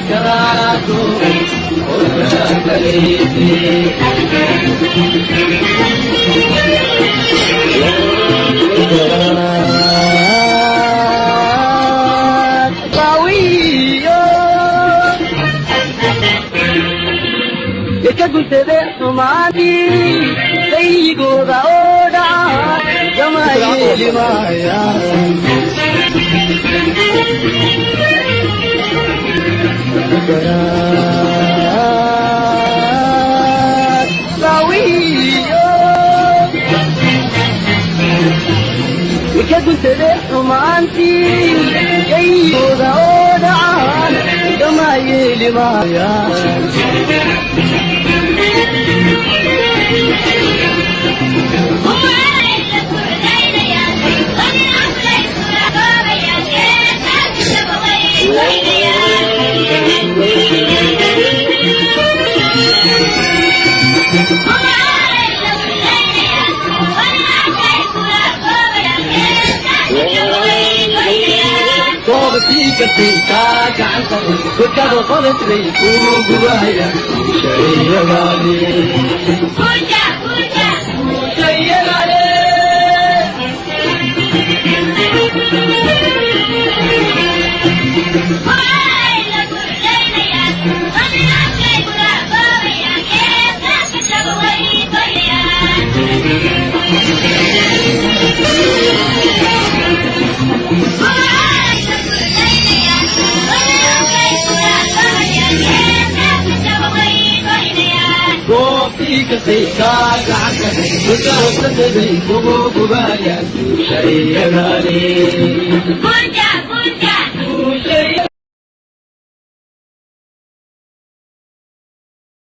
garaacdo Kaguntade xumaantii daygooda oo dhaca kama yeeli maayaan. Kaguntade xumaantii daygooda oo dhaca kama yeeli maayaan. Goobtii kastay kaa gacanta godkada qodatay kuu gubahaya shayagaale shayagaale. Goobtii kastay kaa gacanta godkada qodatay kugu gubahaya shayagaale.